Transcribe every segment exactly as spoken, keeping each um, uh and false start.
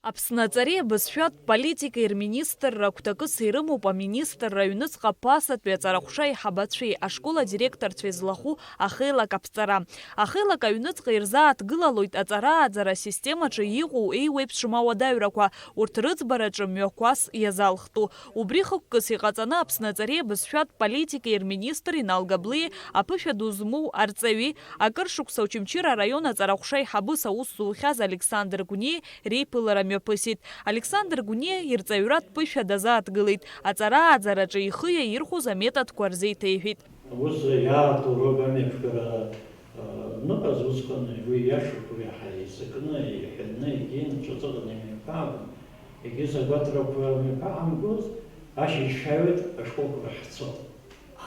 Аԥсны аҵареи абызшәатә политикеи рминистрра агәҭакыс ирымоуп аминистрра аҩныҵҟа ԥасатәи аҵараҟәша аиҳабацәеи ашкол адиректорцәеи злахәу ахеилак аԥҵара. Ахеилак аҩныҵҟа ирзааҭгылалоит аҵара-ааӡара асистемаҿы иҟоу еиуеиԥшым ауадаҩрақәа, урҭ рыӡбараҿы мҩақәас иазалхтәу. Убри хықәкыс иҟаҵаны Аԥсны аҵареи абызшәатә политикеи рминистр Инал Габлиа, аԥышәа ду змоу арҵаҩи, акыр шықәса Очамчыра араион аҵараҟәша аиҳабыс аус зухьаз Александр Гәниеи реиԥылара мҩаԥысит. Александр Гәниа ирҵаҩратә ԥышәа дазааҭгылеит, аҵара-ааӡараҿы ихы иаирхәоз аметодқәа рзеиҭеиҳәеит. Ус иаарту рогами аԥшәара, а, ныҟаз усҟан уи иашоуп, уи иаҳа еизакны, иҳәаны, егьи нцәаҵыҟаны имҩаԥаагон. Егьыс агәаҭарақәа мҩаԥаҳамкуаз, ашьыжьшьаҩык ашколқәа рахь ҳцон.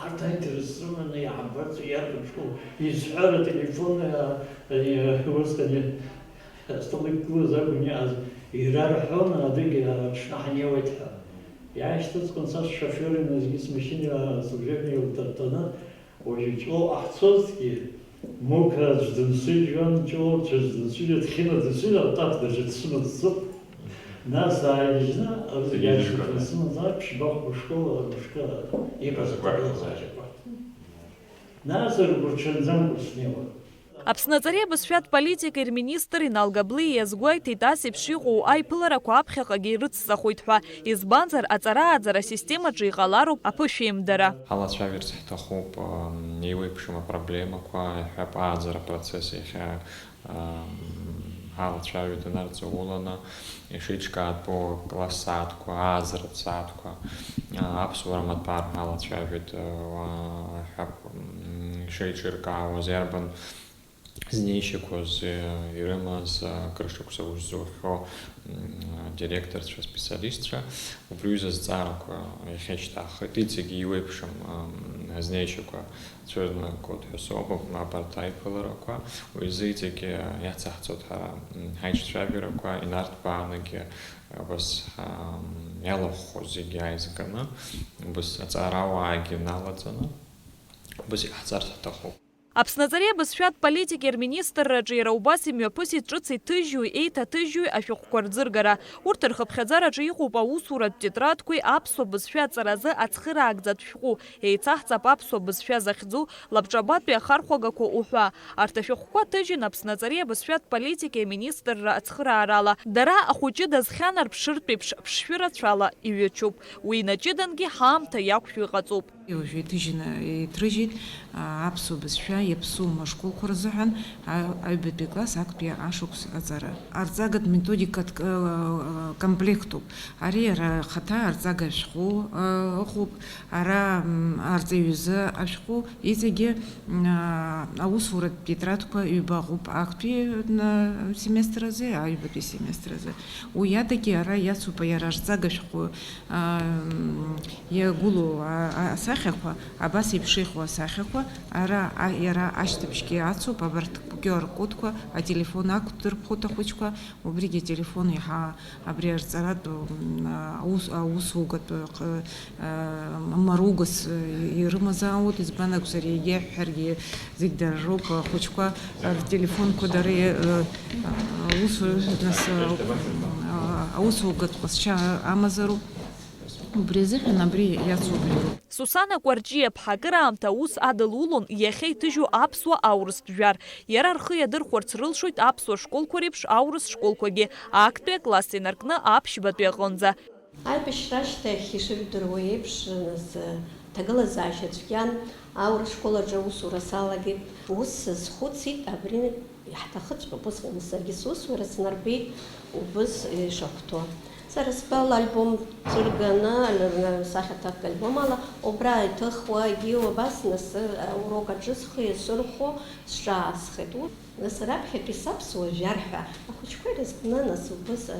Арҭ аинтерес рыманы иаҳамбарц иарбан школ изҳәар, ателефон, а, а, усҟан астол иқәгылаз акәын иааз, ирарҳәон, адәыгь аҽны ҳнеиуеит ҳәа. Иаашьҭыҵуан са сшофер иназгьы смашьына служебниковтә дырҭаны, уажәы Ҷлоуҟа ҳцозҭгьы, Мықә аӡә дынсыжьуан, Ҷлоуцәа аӡә дынсыжьуан, Хьына дынсыжьуан, Алҭаҭ даҽа дсыман дцоит. Нас ааигьежьны, арыгьежьуан дынсыман, ԥшьба-хәба школ мышкы иҟаз аҭагылазаашьақәа. Нас ргәырҽанӡамкәа снеиуан. Аԥсны аҵареи абызшәатә политикеи рминистр Инал Габлиа иазгәеиҭеит, ас еиԥш иҟоу аиԥыларақәа аԥхьаҟагьы ирыцҵахоит ҳәа, избанзар, аҵара-ааӡара асистемаҿы иҟалароуп аԥышәеимдара. Ҳалацәажәарц ҳҭахуп, ам, еиуеиԥшым апроблемақәа, иҳәап, ааӡара апроцесс иахьа, ам, ҳалацәажәоит инарҵауланы, ишеиҿкаатәу акласс сааҭқәа, ааӡаратә сааҭқәа, а, аԥсуара маҭәар ҳалацәажәоит, а, иҳәап, м, ишеиҿыркаауаз, иарбан знеишьақәаз, э, ирымаз, э, акыр шықәса ус зухьоу, м, адиректорцәа, аспециалистцәа, убри аҩыза азҵаарақәа иахьа ишьҭаҳхит, иҵегьы еиуеиԥшым, м, азнеишьақәа цәырнагоит ҳәа соуп, абарҭ аиԥыларақәа. Уи азы иҵегьы иацаҳҵоит ҳара, м, ҳаиҿцәажәарақәа, инарҭбаанагьы, убас, м, иалахәхо зегьы ааизганы, убас аҵарауаагьы налаҵаны, убас иҟаҳҵарц ҳҭахуп. Аԥсны аҵареи абызшәатә политикеи рминистрраҿы иара убас имҩаԥысит ҿыц иҭыжьуи еиҭаҭыжьуи ашәҟәқәа рӡыргара. Урҭ рхыԥхьаӡараҿы иҟоуп аусуратә тетрадқәеи аԥсуа бызшәа аҵаразы ацхыраагӡатә шәҟәы, еицаҳҵап аԥсуа бызшәа захьӡу лабҿабатәи ахархәагақәа уҳәа. Арҭ ашәҟәқәа ҭыжьын Аԥсны аҵареи абызшәатә политикеи аминистрра ацхыраарала. Дара ахәыҷы дазхьанарԥшыртә еиԥш ԥшшәы рацәала иҩычуп. Уи инаҷыдангьы ҳаамҭа иақәшәо иҟаҵоуп. Уажәы иҭыжьны иҭрыжьит, а, аԥсуа бызшәа иаԥсуам ашколқәа рзыҳәан, а, аҩбатәи класс актәи ашықәс аҵара. Арҵагатә методикатә, а, комплектуп. Ари ара ахаҭа арҵага ашәҟәы, а, ыҟоуп, ара, м, арҵаҩы изы ашәҟәы, иҵегьы, м, а, аусуратә тетрадқәа ҩба ыҟоуп актәи, м, семестр азы, аҩбатәи семестр азы. Уи адагьы ара иацуп иара арҵага ашәҟәы, ам, иагәылоу, а, а, асахьақәа, абас еиԥш иҟоу асахьақәа, ара, а, иара ашьҭыбжьгьы ацуп, абарҭ Q R кодқәа ателефон ақәдырԥхоит ахәыҷқәа, убригьы ателефон иаҳа абри арҵаратә, м, аус, аусугатә, ҟ-, а, маругас, э, ирымазаауеит, избан акәзар, егьа ҳәаргьы зегь дара роуп, ахәыҷқәа, ателефонқәа дара, э, аус, нас, э, аусугатә ҟазшьа амазароуп. Убри азыҳәан абри иацуп. Сусана Кәарҷиаԥҳа акыраамҭа аус адылулон иахьа иҭыжьу аԥсуа аурыстә жәар. Иара рхы иадырхәарц рылшоит аԥсуа школқәа реиԥш аурыс школқәагьы, актәи акласс инаркны аԥшьбатәи аҟынӡа. Аибашьра ашьҭахь, ишыжәдыруа еиԥш, нас, ҭагылазаашьа цәгьан, аурыс школ аҿы аусура салагеит. Ус сазхәыцит, абри иаҳҭахыҵәҟьоуп, усҟан саргьы сусура снарбеит убыс ишахәҭоу. Сара стәала альбом ҵәырганы, сахьаҭыхга альбом ала, убра иҭыхуагьы убас, нас, аурок аҿы схы иасырхәо сҿаасхеит. Нас раԥхьатәи саԥсуа жәар ҳәа ахәыҷқәа ирызкны, нас убыс,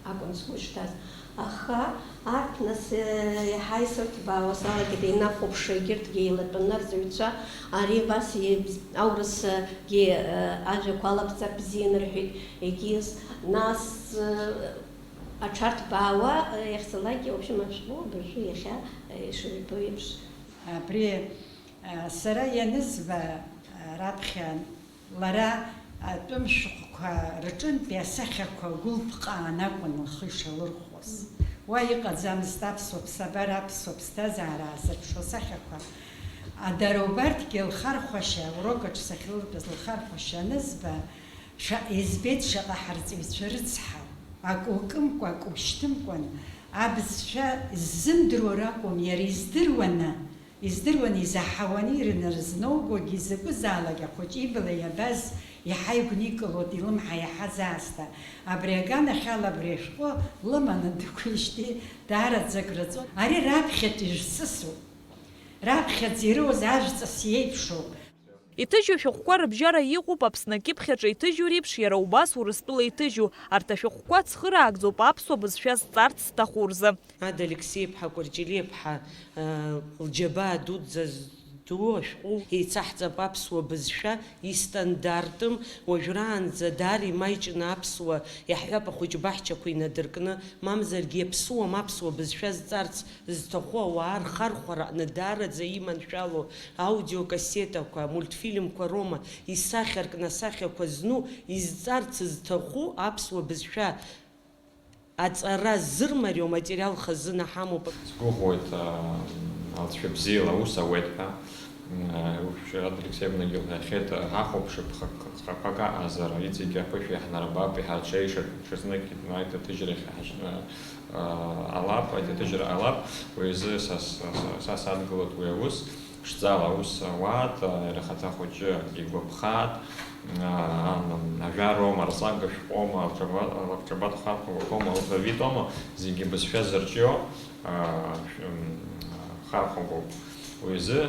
акәын сгәы шҭаз. Аха арҭ, нас, еиҳа исырҭбаауа салагеит, инахәаԥшуа егьырҭгьы еилатәаны рҵаҩцәа, ари абас ибз-, аурысгьы, э, ажәақәа алаԥҵар бзиан рҳәеит, егьыс, нас, э, аҽарҭбаауа, э, иахьцалакгьы, в общем, ашәҟәы абыржәы иахьа, э, ишыҩбо еиԥш. Абри, э, сара ианызба, э, раԥхьа Лара Атәым шәҟәқәа рҿынтәи асахьақәа гәылԥҟаан акәын лхы ишалырхәоз. Уа иҟаӡамызт аԥсуа ԥсабара, аԥсуа ԥсҭазаара аазырԥшуа асахьақәа. Дара убарҭгьы лхархәашьа, аурок аҿы сахьлыртәыз лхархәашьа анызба, шаҟа избеит, шаҟа ҳарҵаҩцәа рыцҳау, акы укымкәа, акы ушьҭымкәан, абызшәа ззымдыруа ракәым, иара издыруаны, издыруаны, изаҳауаны ирынарызнаугогьы, изакәызаалак ахәыҷы ибла иабаз иаҳа игәникылоит, илымҳа иаҳаз аасҭа. Абри аганахьала абри ашәҟәы лыманы дықәижьҭеи даараӡа агра ҵон. Ари раԥхьатәи жәҵысуп. Раԥхьаӡа ирыуаз ажәҵыс иеиԥшуп. Иҭыжьу шәҟәқәа рыбжьара иҟоуп Аԥсны акьыԥхь аҿы иҭыжьу реиԥш, иара убас Урыстәыла иҭыжьу. Арҭ ашәҟәқәа цхыраагӡоуп аԥсуа бызшәа зҵарц зҭаху рзы. Ада Алексеи-иԥҳа Кәарҷелиаԥҳа, э, лџьабаа дуӡӡа зду ашәҟәы еицаҳҵап аԥсуа бызшәа истандартым, уажәраанӡа даара имаҷны аԥсуа, иаҳҳәап, ахәыҷ баҳчақәа инадыркны, мамзаргьы иаԥсуам аԥсуа бызшәа зҵарц зҭаху ауаа рхархәара аҟны даараӡа иманшәалоу аудиокассетақәа, амультфильмқәа роума, исахьаркны асахьақәа зну, изҵарц зҭаху аԥсуа бызшәа аҵара ззырмариоу аматериал хазына ҳамоуп. Сгәыӷуеит, а, алҵшәа бзиала аус ауеит ҳәа. М, а, Шьарада Алексеевнагьы лҳәахьеит, а, ҳахәаԥшып, ха-, ха-, хаԥак аҟазар, иҵегьы аԥышәа иаҳнарбап, иҳарҽеиша, ҽазнык аиҭаҭыжьрахь иҳач-, а, а, ҟалап, аиҭаҭыжьра ҟалап, уи азы са, са, са, са садгылоит уи аус, ԥшӡала аус ауаат, а, иара ахаҭа хәыҷы игәаԥхаат, а, ан-, ажәароума, арҵага шәҟәоума, алҿаба-, алҿабатә хархәагақәоума, алфавитоума, зегьы бызшәа зырҿио, а, шә-, м, хархәагоуп. Уи азы,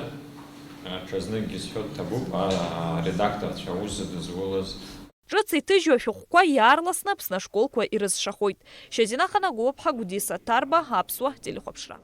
а, ҽазныкгьы сҳәо дҭабуп, а, аредакторцәа аус зыдызулаз. Ҿыц иҭыжьу ашәҟәқәа иаарласны Аԥсны ашколқәа ирызшахоит. Шьазина Ханагәыԥҳа, Гәдиса Ҭарба, Аԥсуа телехәаԥшра.